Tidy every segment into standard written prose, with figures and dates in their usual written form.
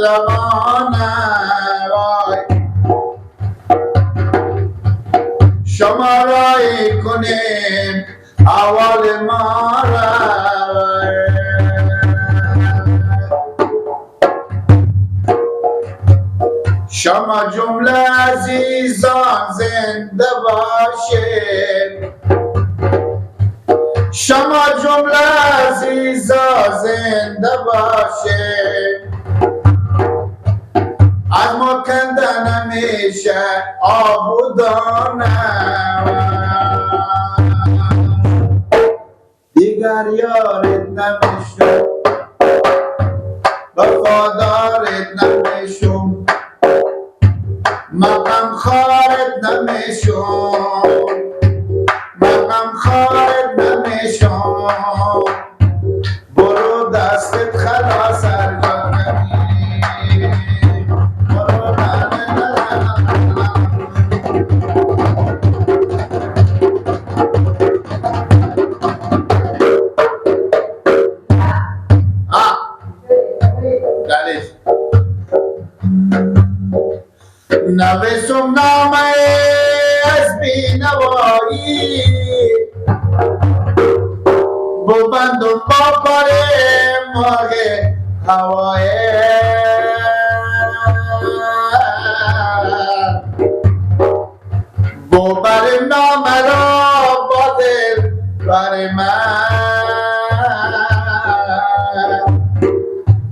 روانه وای شما رای کنیم اول ما را شما جمله عزیزان زنده باشید شما جمله عزیزان زنده باشید از ما کنده نمیشه آب و دانه دیگر یارت نمیشم وفادارت نمیشم مقام خارت نمیشم مقام خارت نمیشم برو دستت خلاص ارجا کنی برو نویسم نامه از بینوایی ببندم با پر مرغ هوایی ببرم نامه را با دل بر من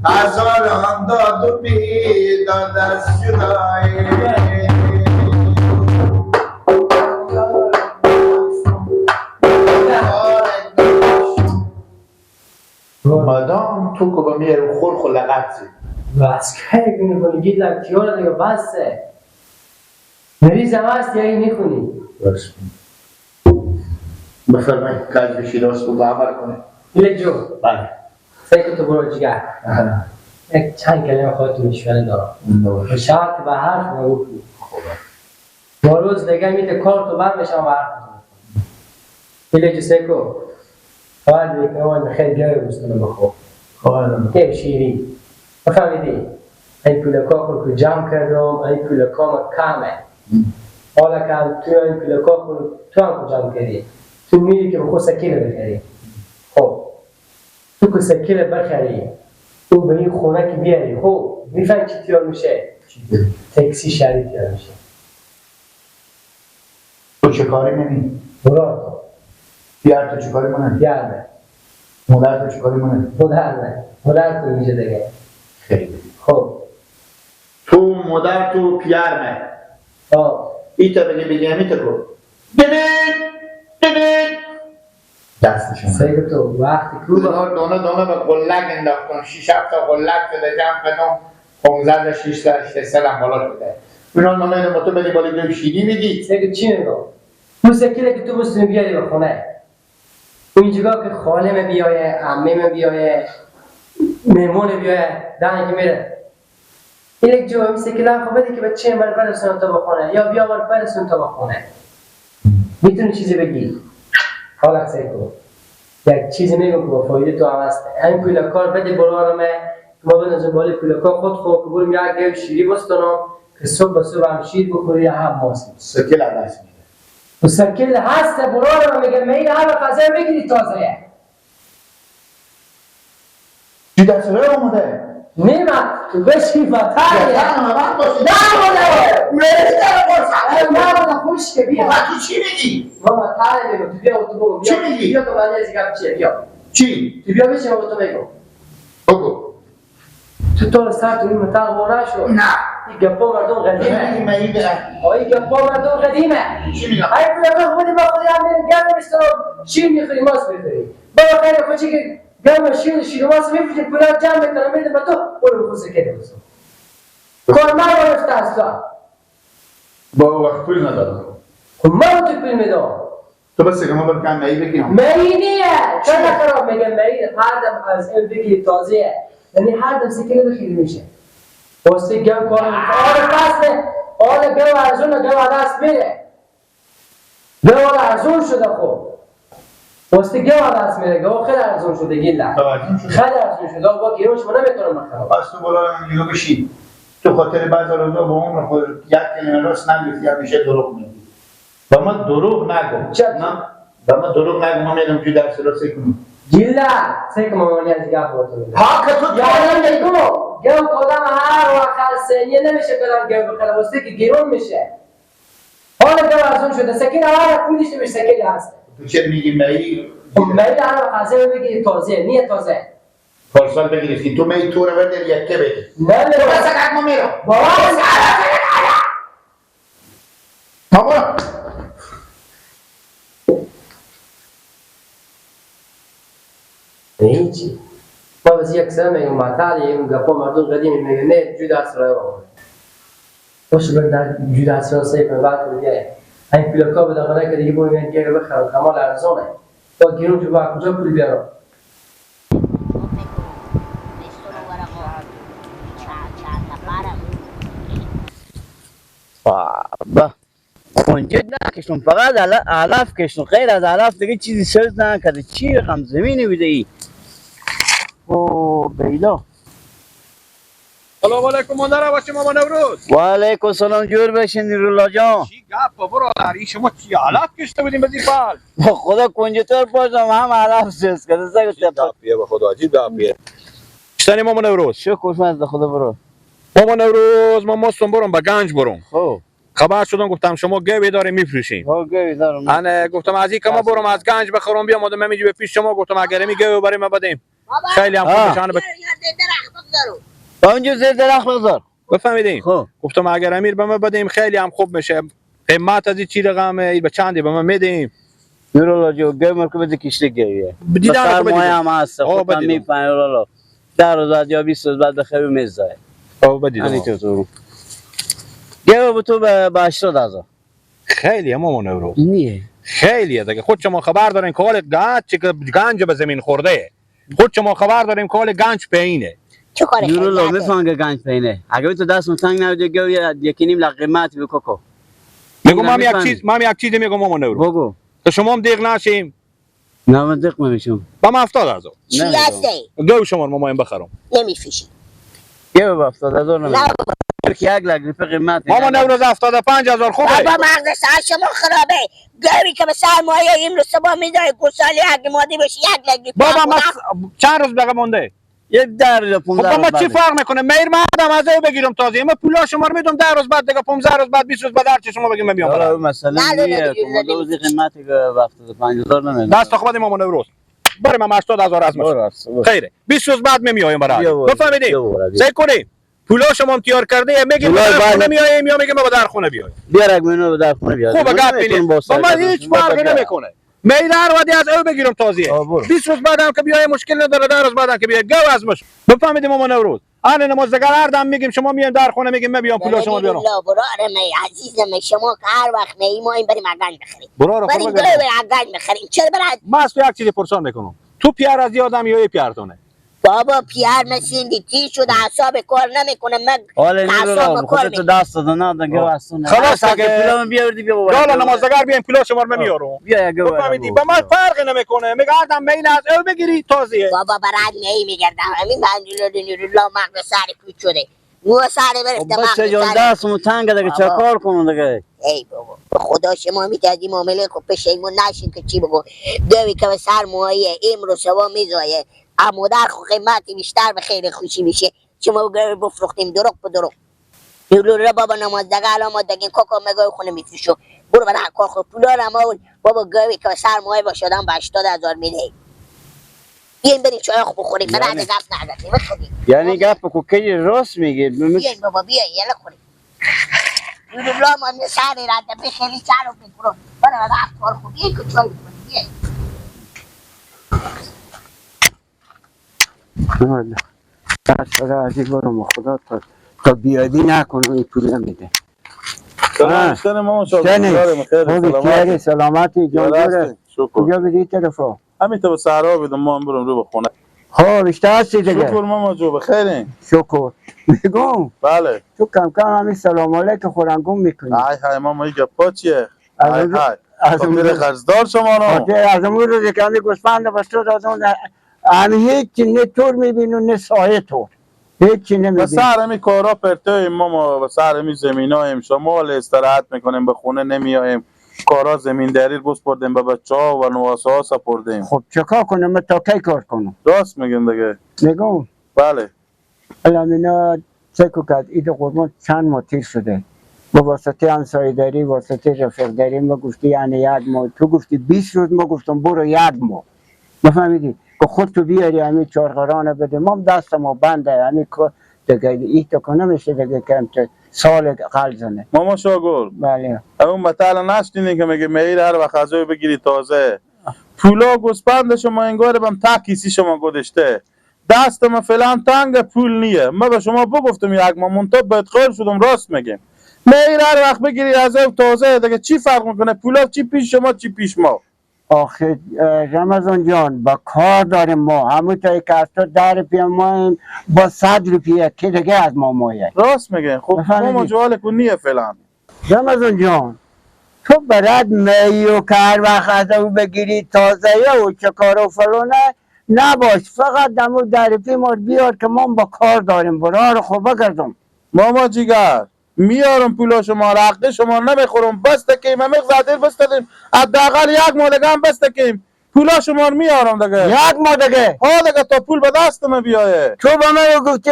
هزاران داد و بیداد از جدایی مادام تو که با میره خور خور لغت زید بس که میکنی گید لکتیار دیگه بسه مریض هم هست یا این میکنی بس بفرمایید کاج بشی راست بود عمل کنه ایله جو بله سعی تو برو جگر یک چند کلمه خودتون مشوره دارم به شرط به حرف نگو با روز دیگه میده کار تو بند بشم و حرف ایله جو سعی کن اول دیگه من خیلی گره بستنم بخور خب شیری بفهمیدی این پولکا خود که جمع کردم این پولکا ما کمه حالا که تو این پولکا خود تو هم جمع کردی تو میری که بخور سکیله بخری خب تو که سکیله بخری تو به این خونه که بیاری خب میفهمی چی تیار میشه؟ تاکسی شهری تیار میشه تو چه کاری منی؟ برو تو بیار تو چه کاری منه؟ بیار مادر تو چه کاری منه؟ مادر نه مادر تو میشه دیگه خیلی خب تو مادر تو پیار نه آه ایتا بگه بگه همی تا کو دیدید دیدید دستشون سعی تو وقتی کو دونه دونه به قلک انداختن 6 7 تا قلک شده جمع کردم 15 تا 6 تا 8 سلام بالا شده اینا نامه تو بدی بالا دو شیری میدی سعی چی میگم اون سکیله که تو بستونی بیاری به خونه اونجا که خاله بیایه عمه بیایه مهمون بیایه دهن که میره این یک جو هم سکیله خب بده که بچه من برسون تا بخونه یا بیا من برسون تا بخونه میتونی چیزی بگی حالا سعی کن یک چیزی میگم که با فایده تو هم هست همین پولکار بده برارمه ما بندازم بالای پولکار خود خود که بریم یک گیو شیری بستنم که صبح به صبح هم شیر بخوری هم ماست سکیل دست میده و سکیل هست برارمه میگه میل همه غذا میگیری تازه چی دست رو اومده؟ نیمه تو بشی فتره نه باشی نه مرسی در قرص نه نه خوش که بیا تو چی میگی؟ بابا تره میگم تو بیا تو بگو چی میگی؟ بیا تو من از گپ چیه بیا چی؟ تو بیا بشین تو بگو بگو تو تو سر تو این مطلق مورا شو نه این گپا مردم قدیمه من این این گپا مردم قدیمه چی میگم؟ ای پول خودی ما خودی هم میریم گرم میستم شیر میخوریم ماست میخوریم بابا خیلی خوشی که گرم شیر شیر ماست میفروشیم پولا جمع میکنم میدم به تو برو بخور سکه بزن کار من گرفته اصلا با وقت پول ندارم خب من تو پول میدم تو بس که ما برکم می بگیرم می نیه چرا خراب میگم می هر دم از این بگیری تازه یعنی هر دم سکه بخیری میشه واسه گم کار آره فصله آره گم ارزون گم دست میره گم ارزون شده خب واسه گه دست میره گه خیلی ارزون شده گیله. خیلی ارزون شده با گیرون شما نمیتونم بخرم. پس تو بالا من بشین. تو خاطر بعض روزا با عمر خود یک کلمه راست نگفتی همیشه دروغ میگی. با ما دروغ نگو. با ما دروغ نگو ما میرم تو درس رو سکونم. گیله سک مامانی از گپ بردم. ها که تو یادم میگم گه کدام هر وقت سنیه نمیشه کدام گه بخره واسه که گیرون میشه. حالا گه ارزون شده سکین هر پولش نمیشه سکین هست. تو چه میگی می؟ می هر وقت میگی تازه نیه تازه. پارسال بگیرفتی تو می تو رو بده یکه بده. نه نه تو بس ما میرم. بابا بابا هیچی. ما بس یک سر میگم معطلی اون گپا مردم قدیمی میگه نه جود اسرائیل بابا. باشه بر در جود اسرائیل سیف بعد میگه این پلاکا به دغنه که دیگه برو میگه گیر بخرم کمال ارزانه. با گیرون تو با کجا پول بیارم؟ بابا کنجد نکشتم فقط علف کشتم غیر از علف دیگه چیزی سرز نکرده چی رقم زمینی بوده ای او بیلا. سلام علیکم مادر باشی ماما نوروز. و علیکم السلام جور بشین نورالله جان. چی گپ برادر این شما چی علف کشته بودیم بزیر بال؟ با خدا کنجتر پاشم هم علف سرز کرده سگ گپیه به خدا عجیب گپیه. چطوری ماما نوروز؟ شکر از خدا برو. ماما نوروز ما ماستم برم به گنج برم. خب خبر شدم گفتم شما گوی داریم میفروشیم. ها گوی دارم. انا گفتم از این که ما برم از گنج بخرم بیام آدم میجی به پیش شما گفتم اگر می گوی برای ما بدیم. خیلی هم خوب میشن با اونجا زیر درخت بگذار. بفهمیدیم. گفتم اگر امیر به ما بدیم خیلی هم خوب میشه. قیمت از این چی رقمه این به چندی به ما میدیم. نورالله جو گوی مرکو بده کشته گویه. دیدم که هم هست. خودم میفهمی نورالله. 10 روز بعد یا 20 روز بعد بخیر میزای. آه بدید. گوه به تو به 80,000. خیلی مامان نوروز. نیه. خیلیه دیگه خود شما خبر دارین که حال گنج گنج به زمین خورده. خود شما خبر داریم که حال گنج پایینه. چه کار نورالله میفهم که گنج پایینه. اگه تو دست تنگ نبوده گوه 1.5 لک قیمت به کوکو. میگم من یک چیز من یک چیز میگم مامان نوروز. بگو. که شما هم دیق نشیم. نه من دیق نمیشم. با من 70,000. چی هستی؟ گوه شما رو ما بخرم. نمیفروشی. گوه به 70,000 نمیدم. که 1 لک روپیه قیمت. ماما نوروز 75,000 خوبه. بابا مغز سر شما خرابه. گوی که به سرمایه امروز صبح میدای گوساله اگه مادی بشه 1 لک روپیه. بابا ما چند روز بقیه مونده؟ یک 10 روز 15 روز. خب ما چی فرق میکنه؟ میر مردم از او بگیرم تازه. ما پولا شما رو میدم 10 روز بعد دیگه 15 روز بعد 20 روز بعد هر چی شما بگیم من میام. حالا مثلا نیه که قیمت 75,000 نمیدم. دست خود ماما نوروز. بریم من 80,000 از ما. خیره. 20 روز بعد میایم برای. بفهمیدید؟ سعی کنید. پولا شما هم تیار کرده میگیم در خونه میایم یا میگیم ما در خونه بیایم. بیا یک منو در خونه بیار. خوب گپ بینید. با من هیچ فرقی نمیکنه. میل هر وقتی از او بگیرم تازیه. 20 روز بعدم که بیای مشکل نداره 10 روز بعدم که بیای گو از مش. بفهمیدیم ما نوروز. آن نمازدگر هر دم میگیم شما میایم در خونه میگیم من بیام پولا شما بیارم. برار می عزیزم شما که هر وقت می ما این بریم گنج بخریم. برار بریم گنج بخریم. چرا برای من از تو یک چیزی پرسان میکنم. تو پیار از یادم یا پیارتونه؟ بابا پیار مسیندی چی شد اعصاب کار نمیکنه من اعصاب کار تو دست دادن ندادن گوستون. خلاص دیگه پولم بیاوردی بیا بابا. یالا نمازدگر بیایم پولا شما رو میارم. بیا گو. بفهمیدی با من فرقی نمیکنه. میگه آدم میل از او بگیری تازیه. بابا برات می میگردم همین بندول نورالله مغز سر کوچ شده. مو سر برفته مغز. بچه جان دستمو تنگ دیگه چه کار کنم دیگه. ای بابا خدا شما میتادی معامله خب پشیمون نشین که چی بگو. دوی که سر موایه امروز سوا میزایه. اما در خو قیمتی بیشتر به خیر خوشی میشه. شما بفروختیم دروغ به دروغ. نورالله بابا نمازدگه الان ما دگیم کوکو مگوی خونه میفروشو. برو برای کار خود پولا رو هم بابا گوی که سرمایه باشه آدم به 80,000 میده. بیاین بریم چای خوب بخوریم. من از گپ نزدیم بخوریم. یعنی گپ کو کی راست میگه. بیاین بابا بیاین یلا خوریم. نورالله ما سر رده به خیلی سر رو میخورم. برو برای کار خود بیاین که چای بخوریم. بیاین. نه دست از برم خدا تا بیادی نکنه این پول نمیده. سلام مامان شما سلامتی جان. کجا بدی تلفن؟ همین تو صحرا بدم ما هم برم رو به خونه. خب بیشتر هستی دیگه. شکر ماما جو بخیرین. شکر. میگم بله تو کم کم همین سلام علیک خورنگون میکنی. های های ماما این گپا چیه؟ های های از اون قرضدار شما رو از اون روز که همی گوسفند بس تو دادم، همی هیچ نه تور میبینو نه سایه تور، هیچی نمیبینی. و سر همی کارا پرتویم ماما، و سر همی زمیناییم، شما استراحت میکنیم، به خونه نمیاییم، کارا زمین داری بسپردیم به بچه ها و نواسه ها سپردیم. خب چکار کنم؟ من تا کی کار کنم؟ راست میگم دیگه. میگم بله. الان اینا چکو کرد عید قربان چند ماه تیر شده، با واسطه همسایه داری، واسطه رفیق داری، ما گفتی یعنی یک ماه، تو گفتی 20 روز، ما گفتم برو یک ماه. مفهمیدی که خود تو بیاری همین 4 قرانه بده، ما دست ما بنده، همین دیگه این تو کنه میشه دیگه که سال قلزنه. ماما شاگل. بله. اون مثلا نشنیدین که میگه میر هر وقت غذای بگیری تازه پولا گوسپند شما انگار بم تا کیسی شما گذاشته، دست ما فعلا تنگ پول نیه. ما به شما بگفتم یک ماه مونتا بدخیر شدم. راست میگم میر هر وقت بگیری از تازه دیگه چی فرق میکنه؟ پولا چی پیش شما چی پیش ما. آخه رمضان جان با کار داریم ما، همون تایی که از تو در پی ما با 100 روپیه که دیگه از ما مایه. راست میگه. خب ما جوال کن نیه فعلا. رمضان جان تو برد میو که هر وقت از او بگیری تازه و چه کار و فلانه نباش، فقط دمو در پی ما بیار که ما با کار داریم، برا رو خوب بگردم. ماما جیگر میارم پولا شما را، حق شما نمیخورم، بس تکیم همه زادر بس تکیم، حداقل یک ماه دیگه هم بس تکیم پولا شما رو میارم دیگه. یک ماه دیگه؟ ها دیگه تا پول به دست من بیایه. تو به من گفتی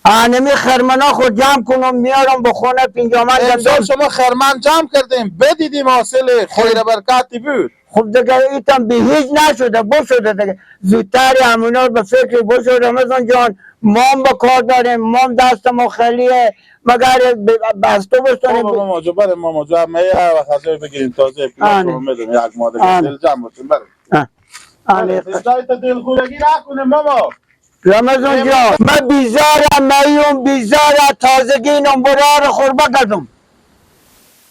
انمی خرمنا خود جمع کنم میارم به خونه پینجامن. امسال شما خرمن جمع کردیم بدیدیم حاصل خیر برکتی بود. خب دیگه ایتم به هیچ نشده بشده دیگه، زودتر همونا به فکر بشو رمضان جان، ما هم با کار داریم، ما هم دست ما خالیه، مگر بس تو بستانیم. خب ماما جو بریم، ماما جو همه هر وقت غذای بگیریم تازه پول شما میدم یک ماه دیگه، دل جمع باشیم بریم. آنه تا دلخورگی نکنیم ماما. رمضان جان من بیزارم، میوم بیزارم، تازگی اینم برار خوربه کردم.